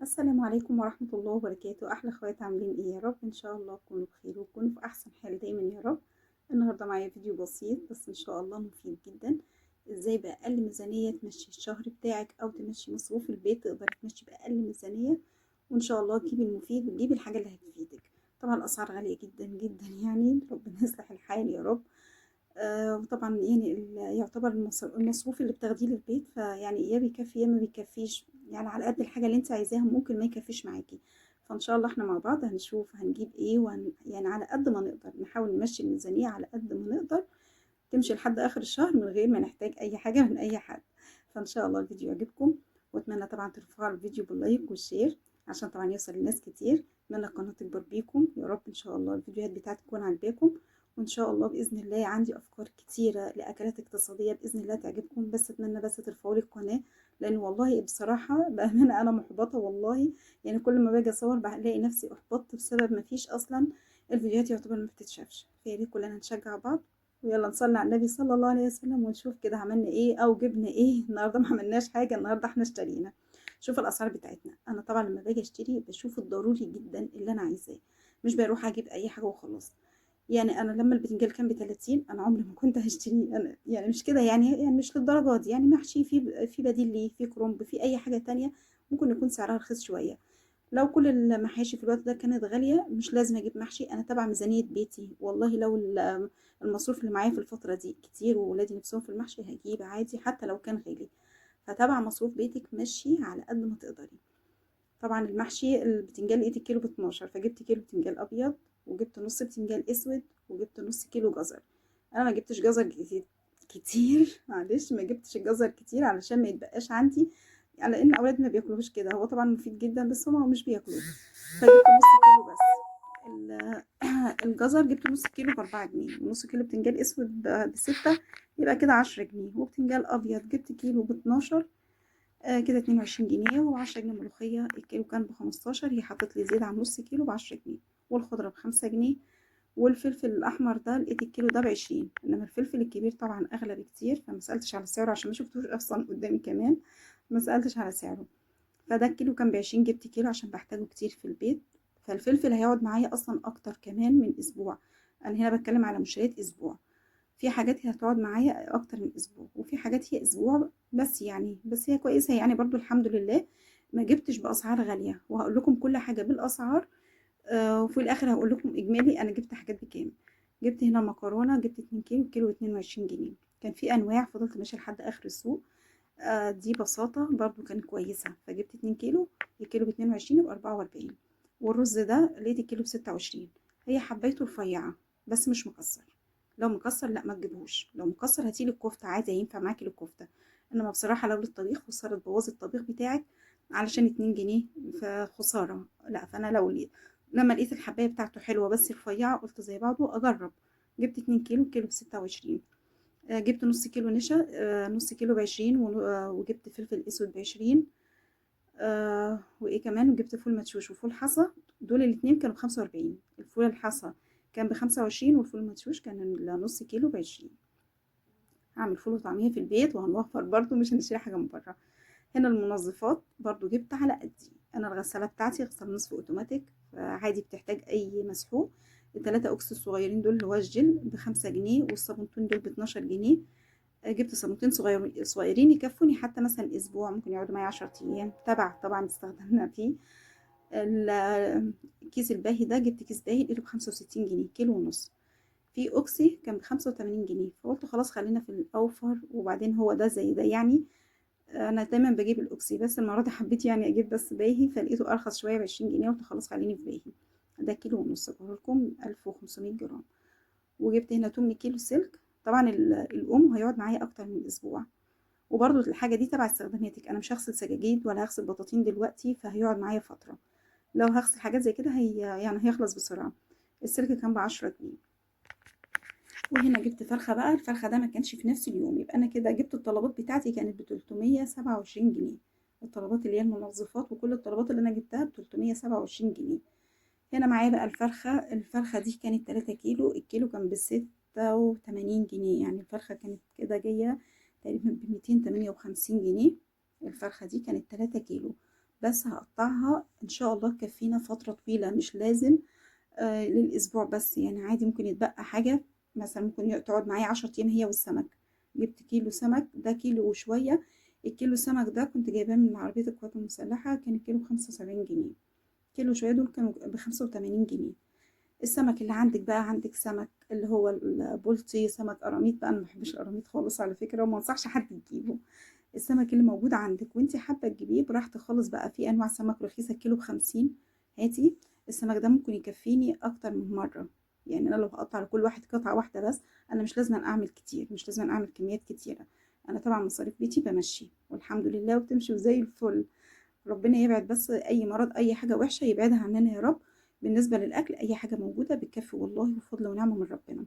السلام عليكم ورحمة الله وبركاته. أحلى اخوات، عاملين ايه؟ يا رب ان شاء الله تكونوا بخير وتكونوا في احسن حال دايما يا رب. النهاردة معايا فيديو بسيط بس ان شاء الله مفيد جدا، ازاي بأقل ميزانية تمشي الشهر بتاعك او تمشي مصروف البيت، تقدري تمشي بأقل ميزانية وان شاء الله تجيبي المفيد وتجيبي الحاجة اللي هتفيدك. طبعا الاسعار غالية جدا جدا، يعني ربنا يصلح الحال يا رب. وطبعا يعني يعتبر المصروف اللي بتاخديه للبيت فيعني يا بيكفي يا ما بيكفيش، يعني على قد الحاجة اللي انت عايزاها ممكن ما يكفيش معاكي. فان شاء الله احنا مع بعض هنشوف هنجيب ايه يعني على قد ما نقدر نحاول نمشي الميزانية على قد ما نقدر تمشي لحد اخر الشهر من غير ما نحتاج اي حاجة من اي حد. فان شاء الله الفيديو يعجبكم، واتمنى طبعا ترفعوا الفيديو بال like وال share عشان طبعا يوصل لناس كتير. اتمنى القناة تكبر بيكم يا رب، ان شاء الله الفيديوهات بتاعتي تكون عاجباكم، وان شاء الله باذن الله عندي افكار كتيرة لاكلات اقتصادية باذن الله تعجبكم. بس اتمنى بس ترفعوا لي القناة، لان والله بصراحة بامانه انا محبطة والله، يعني كل ما باجي اصور بلاقي نفسي احبطت بسبب ما فيش اصلا الفيديوهات يعتبر ما بتتشافش. فيا ريت كلنا نشجع بعض، ويلا نصلي على النبي صلى الله عليه وسلم ونشوف كده عملنا ايه او جبنا ايه النهارده. ما عملناش حاجة النهارده، احنا اشترينا. شوف الاسعار بتاعتنا. انا طبعا لما باجي اشتري بشوف الضروري جدا اللي انا عايزاه، مش بروح اجيب اي حاجة وخلاص. يعني انا لما البتنجان كان ب30 انا عمري ما كنت هشتريه، انا يعني مش كده، يعني مش للدرجة دي، يعني محشي في بديل ليه، في كرنب، في اي حاجة تانية ممكن يكون سعرها رخيص شوية. لو كل المحاشي في الوقت ده كانت غالية مش لازم اجيب محشي، انا تبع ميزانية بيتي والله. لو المصروف اللي معايا في الفترة دي كتير وولادي نفسهم في المحشي هجيب عادي حتى لو كان غالي. فتبع مصروف بيتك مشي على قد ما تقدري. طبعا المحشي البتنجان لقيت الكيلو ب12، فجبت كيلو بتنجان ابيض وجبت نص بتنجان اسود وجبت نص كيلو جزر. انا ما جبتش جزر كتير معلش، ما جبتش الجزر كتير علشان ما يتبقاش عندي، على ان اولادي ما بياكلوهوش كده. هو طبعا مفيد جدا بس هما مش بياكلوه، فجبت نص كيلو بس. الجزر جبت نص كيلو ب4 جنيه، ونص كيلو بتنجان اسود ب6، يبقى كده 10 جنيه. وبتنجان ابيض جبت كيلو ب12، كده 22 جنيه. و10 جنيه ملوخية، الكيلو كان ب15، هي حطت لي زيادة عن نص كيلو ب10 جنيه. والخضره ب5 جنيه. والفلفل الاحمر ده لقيت الكيلو ده ب20، انما الفلفل الكبير طبعا اغلى بكتير، فما سالتش على سعره عشان ما شفتوش اصلا قدامي، كمان ما سالتش على سعره. فده الكيلو كان ب20، جبت كيلو عشان بحتاجه كتير في البيت. فالفلفل هيقعد معايا اصلا اكتر كمان من اسبوع، انا هنا بتكلم على مشتريات اسبوع. في حاجات هتقعد معايا اكتر من اسبوع، وفي حاجات هي اسبوع بس، يعني بس هي كويسة يعني برضو الحمد لله ما جبتش باسعار غالية. وهقول لكم كل حاجة بالاسعار، وفي الاخر هقول لكم اجمالي انا جبت حاجات بكام. جبت هنا مكرونه، جبت 2 كيلو، كيلو 22 جنيه. كان في انواع فضلت ماشية لحد اخر السوق، دي بساطة برضو كانت كويسة، فجبت 2 كيلو، الكيلو ب22 يبقى 44. والرز ده لقيت الكيلو ب26، هي حبايته رفيعة بس مش مكسر. لو مكسر لا ما تجيبهوش، لو مكسر هاتيلي الكفتة عادي، هينفع معاكي الكفتة. انما بصراحة لو للطبيخ خسارة تبوظي الطبيخ بتاعك علشان 2 جنيه، فخساره لا. فانا لو لما لقيت الحبايه بتاعته حلوة بس رفيعة قلت زي بعضه اجرب. جبت 2 كيلو، كيلو ب26. جبت نص كيلو نشا، نص كيلو ب20، وجبت فلفل اسود ب20، وايه كمان، وجبت فول مدشوش وفول حصى. دول الاتنين كانوا ب45. الفول الحصى كان ب25، والفول المدشوش كان النص كيلو ب20. هعمل فول وطعميه في البيت وهنوفر برضو، مش هنشتري حاجة من بره. هنا المنظفات برضو جبت على قدي، انا الغسالة بتاعتي غسالة نصف اوتوماتيك، فعادي بتحتاج اي مسحوق. ال3 اوكس الصغيرين دول اللي هو الجل ب5 جنيه، والصابونتين دول ب12 جنيه. جبت صابونتين صغيرين يكفوني حتى مثلا اسبوع، ممكن يقعدوا معايا 10 ايام تبع طبعا استخدمنا فيه. الكيس الباهي ده جبت كيس باهي لقيته ب65 جنيه، كيلو ونص. في اوكسي كان ب85 جنيه، فقلت خلاص خلينا في الاوفر. وبعدين هو ده زي ده، يعني انا دايما بجيب الاوكسي، بس المرة دي حبيت يعني اجيب بس باهي، فلقيته ارخص شوية ب20 جنيه، قلت خلاص خليني في باهي. ده كيلو ونص، بقول لكم 1500 جرام. وجبت هنا 8 كيلو سلك، طبعا الام هيقعد معايا اكتر من اسبوع. وبرده الحاجة دي تبع استخداماتك، انا مش هغسل سجاجيد ولا هغسل بطاطين دلوقتي، فهيقعد معايا فترة. لو هغسل حاجات زي كده هي يعني هيخلص بسرعة. السلك كان ب10 جنيه. وهنا جبت فرخة بقى، الفرخه ده ما كانش في نفس اليوم، يبقى انا كده جبت الطلبات بتاعتي كانت ب327 جنيه. الطلبات اللي هي المنظفات وكل الطلبات اللي انا جبتها ب327 جنيه. هنا معايا بقى الفرخه، الفرخه دي كانت 3 كيلو، الكيلو كان ب86 جنيه، يعني الفرخه كانت كده جاية تقريبا ب258 جنيه. الفرخه دي كانت 3 كيلو. بس هقطعها ان شاء الله تكفينا فترة طويلة، مش لازم للاسبوع بس، يعني عادي ممكن يتبقى حاجة، مثلا ممكن تقعد معايا 10 ايام هي والسمك. جبت كيلو سمك، ده كيلو وشوية. الكيلو سمك ده كنت جايباه من عربية القوات المسلحة، كان الكيلو ب75 جنيه، كيلو شوية دول كانوا ب85 جنيه. السمك اللي عندك بقى، عندك سمك اللي هو البلطي، سمك قراميط بقى، انا ما بحبش القراميط خالص على فكرة، وما انصحش حد يجيبه. السمك اللي موجود عندك وانتي حابة تجيبيه براحتك خالص بقى. في انواع سمك رخيصة الكيلو ب50، هاتي السمك ده ممكن يكفيني اكتر من مرة. يعني انا لو هقطع لكل واحد قطعه واحدة بس، انا مش لازم اعمل كتير، مش لازم اعمل كميات كتيرة. انا طبعا مصاريف بيتي بمشي والحمد لله، وبتمشي وزي الفل. ربنا يبعد بس اي مرض، اي حاجة وحشة يبعدها عننا يا رب. بالنسبة للاكل اي حاجة موجودة بتكفي والله، وفضل ونعمه من ربنا.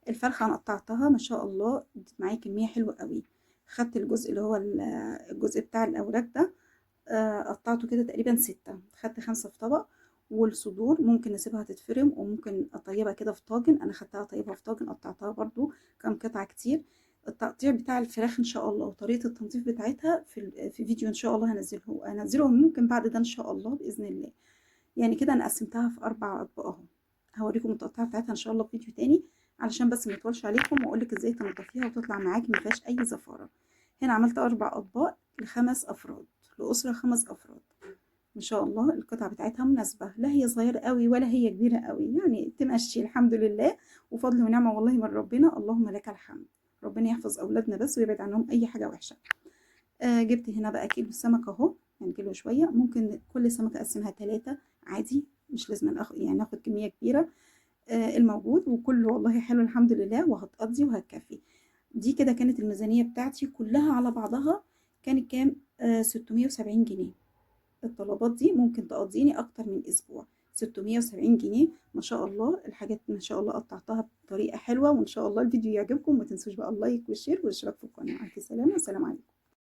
الفرخه انا قطعتها ما شاء الله، ادت معايا كمية حلوة قوي. خدت الجزء اللي هو الجزء بتاع الاوراق ده، قطعته كده تقريبا 6، خدت 5 في طبق. والصدور ممكن نسيبها تتفرم، وممكن اطيبها كده في طاجن. انا خدتها طيبها في طاجن، قطعتها برضو كام قطعه كتير. التقطيع بتاع الفراخ ان شاء الله وطريقه التنظيف بتاعتها في فيديو ان شاء الله هنزله ممكن بعد ده ان شاء الله باذن الله. يعني كده انا قسمتها في 4 اطباق اهو، هوريكم التقطيع بتاعتها ان شاء الله في فيديو تاني، علشان بس ما اطولش عليكم، واقول لك ازاي تنضفيها وتطلع معاكي ما فيهاش اي زفاره. هنا عملت 4 اطباق ل5 افراد، لاسرة 5 افراد. ما شاء الله القطعة بتاعتها مناسبة، لا هي صغيرة قوي ولا هي كبيرة قوي، يعني تمشي الحمد لله، وفضل ونعمه والله من ربنا، اللهم لك الحمد. ربنا يحفظ اولادنا بس ويبعد عنهم اي حاجة وحشة. جبت هنا بقى كيلو سمك اهو، يعني كيلو شوية، ممكن كل سمكة اقسمها 3 عادي، مش لازم يعني ناخد كمية كبيرة. الموجود وكله والله حلو الحمد لله، وهتقضي وهتكفي. دي كده كانت الميزانية بتاعتي كلها على بعضها، كانت كام؟ 670 جنيه. الطلبات دي ممكن تقضيني اكتر من اسبوع، 670 جنيه ما شاء الله. الحاجات ما شاء الله قطعتها بطريقة حلوة، وان شاء الله الفيديو يعجبكم. وما تنسوش بقى ال like وال share والاشتراك في القناة. مع السلامة، والسلام عليكم.